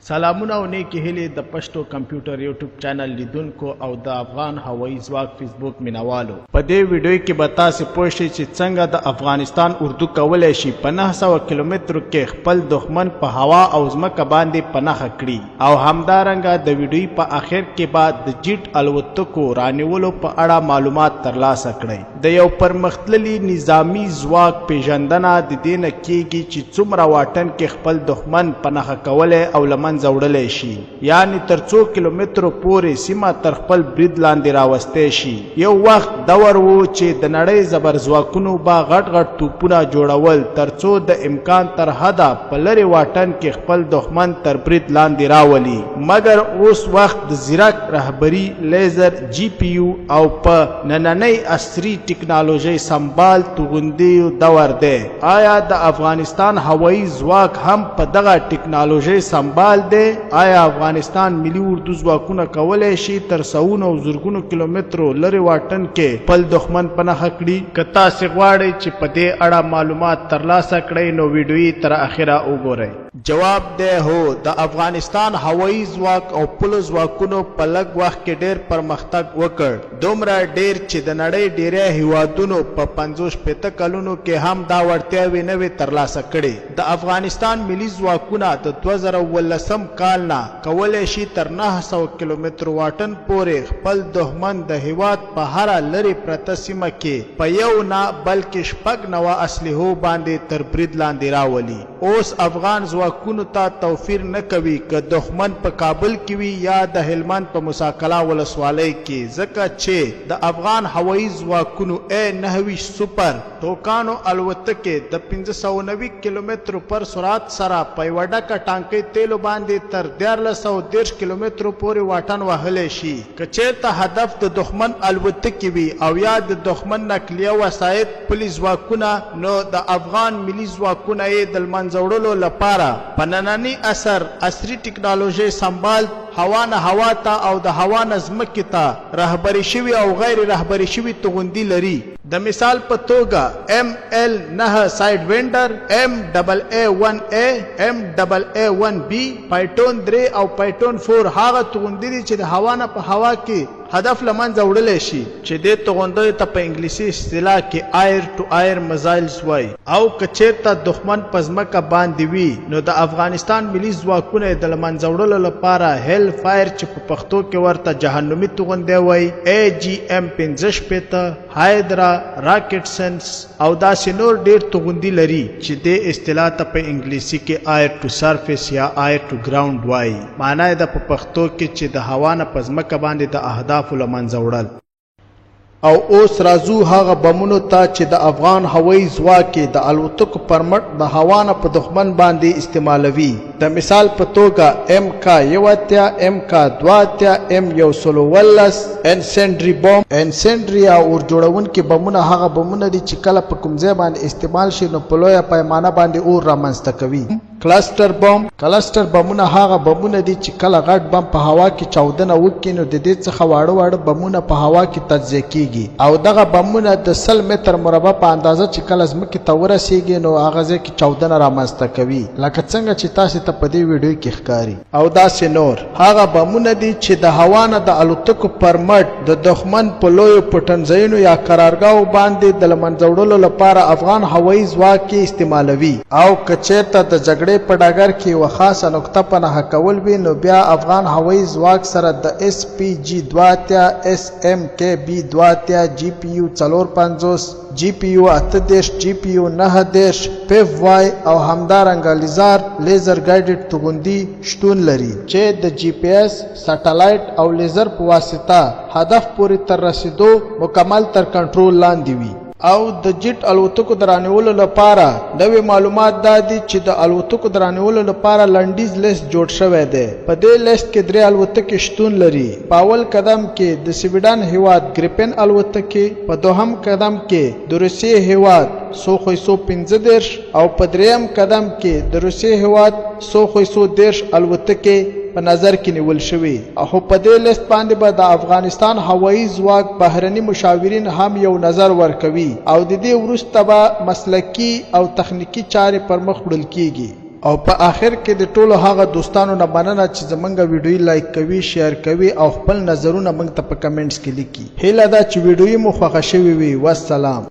سلامونه او نیکې هیلې د پښتو کمپیوټر یوټیوب چینل لیدونکو او د افغان هوایي ځواک فیسبوک مینوالو. په دې ویډیو کې به تاسې پوه شئ چې څنګه د افغانستان اردو کولی شي په 900 کیلومترو کې خپل دښمن په هوا او ځمکه باندې په نښه کړي او همدارنګه د ویډیو په اخر کې به د جیټ الوتکو رانیولو په اړه معلومات ترلاسه کړئ. د یو پرمختللي نظامي ځواک پېژندنه د دې نه کېږي چې څومره واټن کې خپل دښمن په نښه کولی او له منځه وړلی شي، یعنې تر څو کیلومترو پورې سیمه تر خپل برید لاندې راوستی شي. یو وخت دور و چې د نړۍ زبرځواکونو به غټ غټ توپونه جوړول تر څو د امکان تر حده په لرې واټن کې خپل دښمن تر برید لاندې راولي، مګر اوس وخت د ځیرک رهبري، لیزر، جي پي یو او په نننۍ عصري ټکنالوژۍ سمبال توغندیو دور دی. آیا د افغانستان هوایي ځواک هم په دغه ټکنالوژۍ سمبال دی؟ آیا افغانستان ملي اردو ځواکونه کولی شي تر سوونو او زرګونو کیلومترو لرې واټن کې خپل دښمن په نښه کړي؟ که تاسې غواړئ چې په دې اړه معلومات ترلاسه کړئ نو ویډیو تر اخره وګورئ. جواب دی، هو، د افغانستان هوایي ځواک او پولو ځواکونو په لږ وخت کې ډېر پرمختګ وکړ، دومره ډېر چې د نړۍ ډېری هېوادونو په 50 60 کلونو کې هم دا وړتیاوې نه وې ترلاسه کړې. د افغانستان ملي ځواکونه د 2017 کال نه کولی شي تر 900 کیلومترو واټن پورې خپل دښمن د هېواد په هره لرې پرته سیمه کې په یو نه بلکې شپږ نوع اسلحو باندې تر برید لاندې راولي. اوس افغان ځواکونو ته توفیر نه کوي که دښمن په کابل کې وي یا د هلمند په موسی کلا ولسوالۍ کې، ځکه چې د افغان هوایي ځواکونو اې 29 سوپر ټوکانو الوتکې د 590 کیلومترو پر سرعت سره په یوه ډکه ټانکۍ تیلو باندې تر 1330 کیلومترو پورې واټن وهلی شي. که چېرته هدف د دښمن الوتکې وي او یا د دښمن نقلیه وسایط، پلي ځواکونه، نو د افغان ملي ځواکونه یې د لمنځه وړلو له پاره په ننني عصر عصري ټکنالوژۍ سمبال هوا نه هوا ته او د هوا نه ځمکې ته رهبري شوي او غیر رهبري شوي توغندي لري. د مثال په توګه ایم ایل نهه سایډ وینډر، ایم ډبل ای ون ای، ایم ډبل ای ون بي، پایټون درې او پایټون فور هغه توغندي دي چې د هوا نه په هوا کې هدف له منځه وړلی شي، چې دې توغندیو ته په انګلیسي اصطلاح کې آیر ټو آیر مزایلز وايي او که چېرته دښمن په ځمکه باندې وي نو د افغانستان ملي ځواکونه یې د له منځه وړلو لپاره هیل فایر چې په پښتو کې ورته جهنمي توغندی وايي، ای جي ایم 65، هایدرا، راکټ سنس او داسې نور ډېر توغندي لري، چې دې اصطلاح ته په انګلیسي کې آیر ټو سرفیس یا آیر ټو ګراونډ وايي، مانا یې ده په پښتو کې چې د هوا نه په ځمکه باندې د اهدافو له منځه وړل. او اوس راځو هغه بمونو ته چې د افغان هوایي ځواک یې د الوتکو پر مټ د هوا نه په دښمن باندې استعمالوي. د مثال په توګه ایم کا 81، ایم کا 82، ایم 117، انسنډري بم. انسنډري یا اور جوړونکي بمونه هغه بمونه دي چې کله په کوم ځای باندې استعمال شي نو په لویه پیمانه باندې اور رامنځته کوي. کلسټر بم. کلسټر بمونه هغه بمونه دي چې کله غټ بم په هوا کې چاودنه وکړي نو ددې څخه واړه واړه بمونه په هوا کې تجزیه کیږي او دغه بمونه د 100 متر مربع په اندازه چې کله ځمکې ته ورسیږي نو هغه ځای کې چاودنه رامنځته کوي لکه څنګه چې تاسې ته په دې ویډیو کې ښکاري. او داسې نور هغه بمونه دي چې د هوا نه د الوتکو پر مټ د دښمن په لویو پټنځایونو یا قرارګاوو باندې د له منځه وړلو لپاره افغان هوایي ځواک یې استعمالوي. او که چېرته د جګړې په ډګر کې یوه خاصه نقطه په نښه کول وي نو بیا افغان هوایي ځواک سره د اس پي جي 82، اس ایم کې بي 82، جي پي یو 54، جي پي یو 38، جي پي یو 39، پیف وای او همدارنګه لیزارد لیزر ګایډډ توغندي شتون لري، چې د جي پي اس، سټلایټ او لیزر په واسطه هدف پورې تر رسیدو مکمل تر کنټرول لاندې وي. او د جیټ الوتکو د رانیولو لپاره نوي معلومات دا دي چې د الوتکو د رانیولو لپاره لنډیز لیست جوړ شوی دی. په دې لیست کې درې الوتکې شتون لري. په اول قدم کې د سویډن هیواد ګریپن الوتکې، په دوهم قدم کې د روسیې هیواد سوخوی سو 35 او په دریم قدم کې د روسیې هیواد سوخوی سو 30 الوتکې په نظر کې نیول شوي. خو په دې لیست باندې به د افغانستان هوایي ځواک بهرني مشاورین هم یو نظر ورکوي او د دې وروسته به مسلکي او تخنیکي چارې پر مخ وړل کیږي. او په آخر کې د ټولو هغه دوستانو نه مننه چې زمونږ ویډیو لایک کوي، شیر کوي او خپل نظرونه موږ ته په کمنټس کې لیکي. هیله ده چې ویډیو مو خوښه شوې وي. والسلام.